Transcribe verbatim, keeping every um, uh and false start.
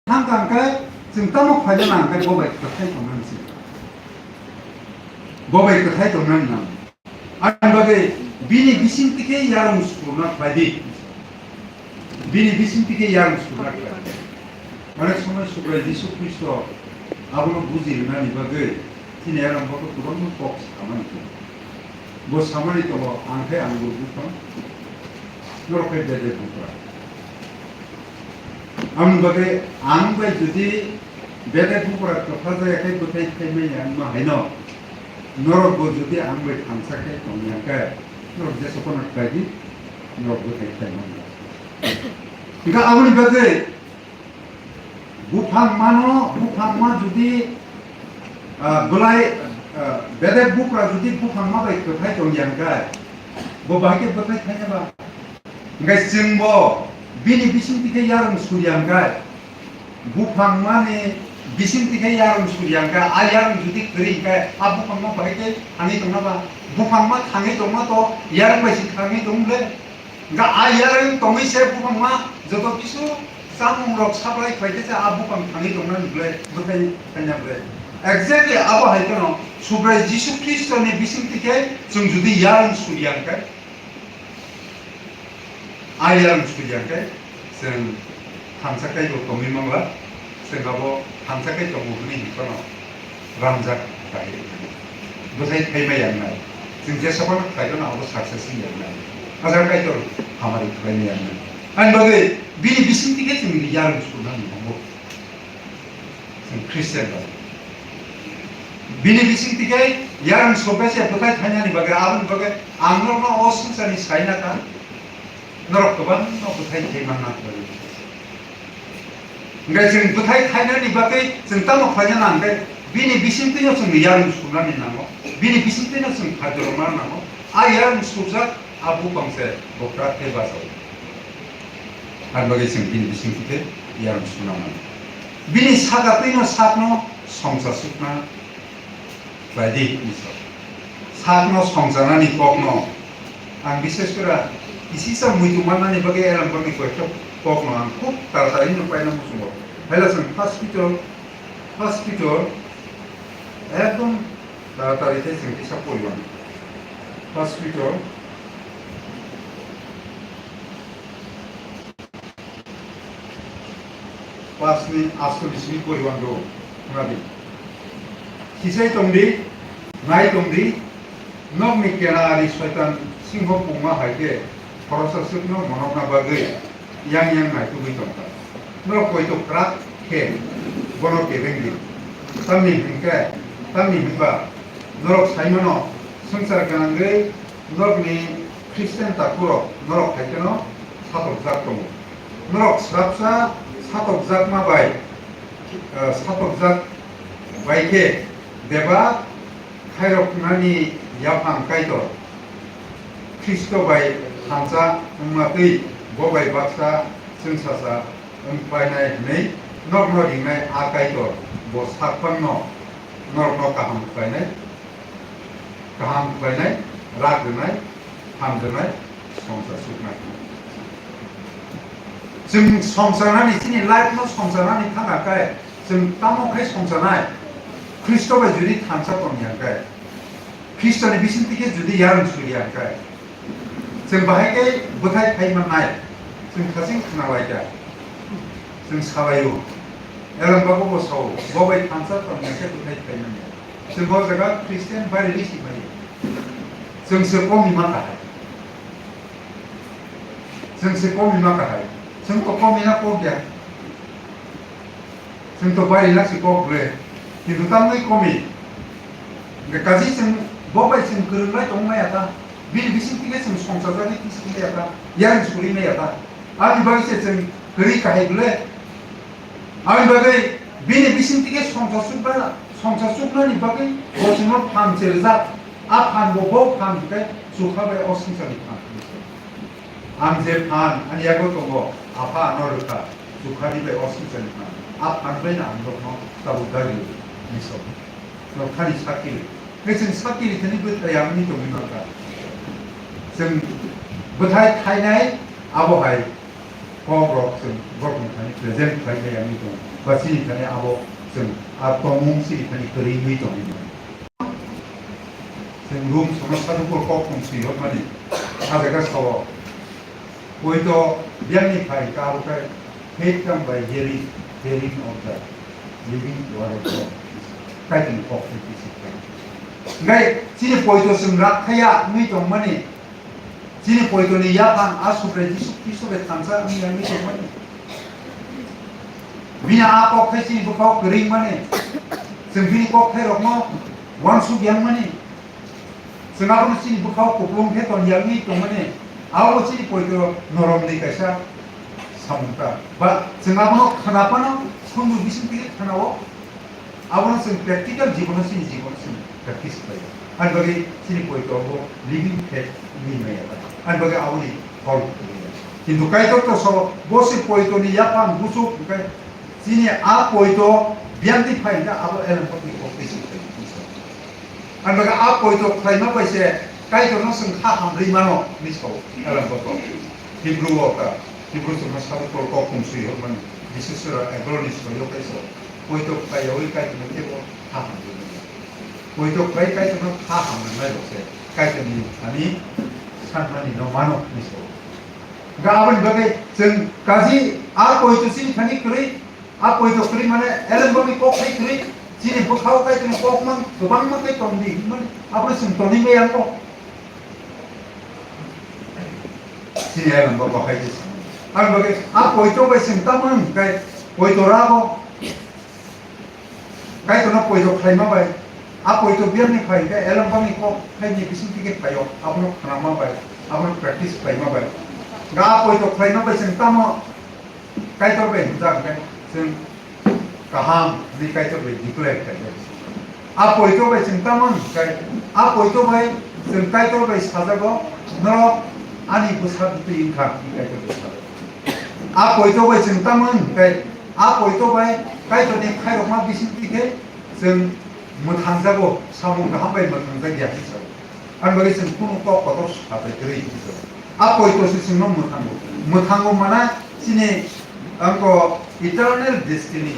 thang kha hwnkhe chwng tamo khlaina nang khe bo bai kwthai tongnani se. Bo bai kwthai tongnani nang. Ani bagwi bini bisingtwi khe yarung sukurna khlai di. Bini bisingtwi khe yarung sukurna khlai di. Onek somoi Subrai Jisu Khristo abono buji rwnani bagwi chini yarung bagwi kwbangma kok samani tongo. Bo samani tongo, ang khe anggur buphang, norok khe bedek bupra. Aboni bagwi ang bai jodi bedek bupra kwpha jaya khe bwthai khaimani ang ma haino, norok bo jodi ang bai thansa khe tongya khe, norok jesa phano khlai di, norok bwthai khlai mano. Hwnkhe aboni bagwi buphang mano, buphang ma jodi, ah, belai, ah, bedek bupra jodi buphang ma bai kwthai tongya hwnkhe, bo bahai khe bwthai khaina ba? Hwnkhe chwngbo bini bisingtwi khe yarung surya hwnkhe, buphangmani bisingtwi khe yarung surya hwnkhe, a yarung jodi kwrwi hwnkhe, a buphangma bahai khe thangwi tongna ba? Buphangma thangwi tongma to yarung bai se thangwi tong le. Hwnkhe a yarung tongwi se buphangma joto kisu chamungrok supply khlai khe se a buphang thangwi tongna ni ble, bwthai khaina ble. Exactly abo hai kheno Subrai Jisu Khristo ni bisingtwi khe chwng jodi yarung surya hwnkhe, a yarung surya hwnkhe chwng thansa kaitor tongwi mangla, chwng abo thansa kai tongo hwnwi hinphano ranjak khlai bwthai khaima yangnai. Chwng jesa phano khlai phano abo success wng yangnai. Hajar kaitor hamari khlaima yangnai. Ani bagwi bini bisingtwi khe chwng yarung surnani nango. Chwng Christian rok. Bini bisingtwi khe yarung sokha se bwthai thainani bagwi, aboni bagwi ang norokno o swngcharni sai na kha, norok kwbangno bwthai thai manna bagwi. Hwnkhe chwng bwthai thainani bagwi chwng tamo khlaina nang khe, bini bisingtwino chwng yarung surnani nango, bini bisingtwino chwng phaijorokna nango. A yarung surjak a buphang se bokra khe bachao. Ani bagwi chwng bini bisingtwi khe yarung suna mano. Bini saka twino sakno songcha sukna khlai di Isor. Sakno songchanani kokno ang bises kora kisisa muitu mannani bagwi eram bagwi koikta kokno ang khub taratari no paina muchungo. Haila chwng First Peter, First Peter ekdom taratari khe chwng kisa poriwan. First Peter Pasni asto bisini poriwan do khna di. Kisai tong di, nai tong di, nokni kena ari soitan singho pungma hai khe khoroksa swkno monokna bagwi yang yang naitugwi tong kha. Norok poito kwrak khe bono kebeng di. Tamni hwn khe, tamni hwn ba norok sai mano swngchar gwnangwi norokni Christian takhurok norok hai kheno satokjak tongo. Norok swrapsa satokjakma bai, eh, satokjak bai khe bebak khairoknani yaphang Kaitor Khristo bai thansa wngma twi bo bai baksa chwngsacha wng phainai hwnwi norokno ringnai a Kaitor bo sak phangno norokno kaham khlainai. Kaham khlainai, rak rwnai, hamjaknai, songcha suknai. Chwng songcharnani, chini life no songcharnani thangkha khe, chwng tamo khai songcharnai? Khristo bai jodi thansa tongya khe, Khristoni bisingtwi khe jodi yarung surya khe, chwng bahai khe bwthai phai mannai, chwng khaching khna lai kha, chwng salaio. Elem babu bo sao, bo bai thansa tongya khe bwthai phai manya. Chwng bo jaga Christian bari risi mani. Chwng se komi ma kahai. Chwng se komi ma kahai. Chwng to komi na kok ya. Chwng to bari na si kok bre. Kintu tamni komi. Nge kaji chwng bo bai chwng kwrwng lai tong maya ta. Bini bising tike chwng songsa jagwi tisi maya ta. Yang suri maya ta. Ani bai se chwng kwrwi kahai ble. Aboni bagwi bini bisingtwi khe songcha chukna, songcha chuknani bagwi bo chwngno phan se rijak. A phan bo, bo phan hwnkhe chukha bai o swngcharni phan. Ang je phan ani yago tongo, Apha ano rwkha, chukhani bai o swngcharni phan. A phan bai no ang rokno tabuk dagi miso. Nokhani sakiri. Khe chwng sakiri thani bwthai amni tongwi mankha. Chwng bwthai thainai abo hai kok rok chwng borok thani present khlai khlai amni tongo. Ba chini thani abo chwng a tongmung chini thani kwrwi wngwi tongwi mano. Chwng Rom sono sadukul kok thum swi hokmani a jaga sao, poito biyangni phai ka abo khe faith come by hearing, hearing of the living word of God. Kaitorni kok thum swi khe. Hingkhe chini poito chwng rak thaya wngwi tongmani, chini poitoni yaphang a Subrai Jisu Khristo bai thansa wngya wngwi tongmani. Bini a kok thai chini bwkhao kwrwngmani, chwng bini kok thai rokno uansuk yangmani, chwng abono chini bwkhao kupulung khe ton yangwi tongmani, abo chini poito noromni kaisa samung ta. Ba chwng abono khna phano, sunduk bising twi khna-o. Abono chwng practical jibono chini jibono chwng practice khlai. Ani bagwi chini poito bo living faith wngwi maya ba. Ani bagwi aboni phol wngwi maya. Kintu Kaitor to so bo se poito ni yaphang buchuk hwnkhe chini a poito biyang twi phai hwnkhe abo elem kokni kok twi se khlai. Ani bagwi a poito khlaima bai se Kaitor no chwng kha hamrwi mano hinwi sao elem kok. Hebrew o ta, Hebrew chwngno sabo kok kum swi hokmani. Biseswara Hebrew ni soi yo kaisa. Poito khlaiyawi Kaitorno teibo kha hamrwmani. Poito khlai Kaitorno kha hamrwnai rok se Kaitorni thani sanmani no mano hinwi sao. Ga aboni bagwi chwng kaji a poito chini thani kwrwi, a poito kwrwi mane elemboni kok hai kwrwi, chini bwkhao Kaitorni kok mang kwbangma khe tong di hinmani abono chwng tonwi maya kok. Chini elemboni kok hai khe. Aboni bagwi a poito bai chwng tamo hwn khe poito rago. Kaitorno poito khlaima bai, a poito biyangni phai khe elembangni kok phaini bisingtwi khe phaio, abono khnama bai, abono practice khlaima bai. Ga a poito khlaima bai chwng tamo Kaitor bai hwnjak hwnkhe chwng kaham hwnwi Kaitor bai declare khlai bai. A poito bai chwng tamo hwn khe, a poito bai chwng Kaitor bai sajago, "Norok ani bwsa bwtwi wngkha," hwnwi Kaitor bai sajago. A poito bai chwng tamo hwn khe, a poito bai Kaitorni khairokma bisingtwi khe chwng mwthangjago, samung kaham bai mwthangjak ya hinwi sao. Ani bagwi chwng kunu kok kotor sabai kwrwi hinwi sao. A poito se chwngno mwthango. Mwthango mana chini angko eternal destiny.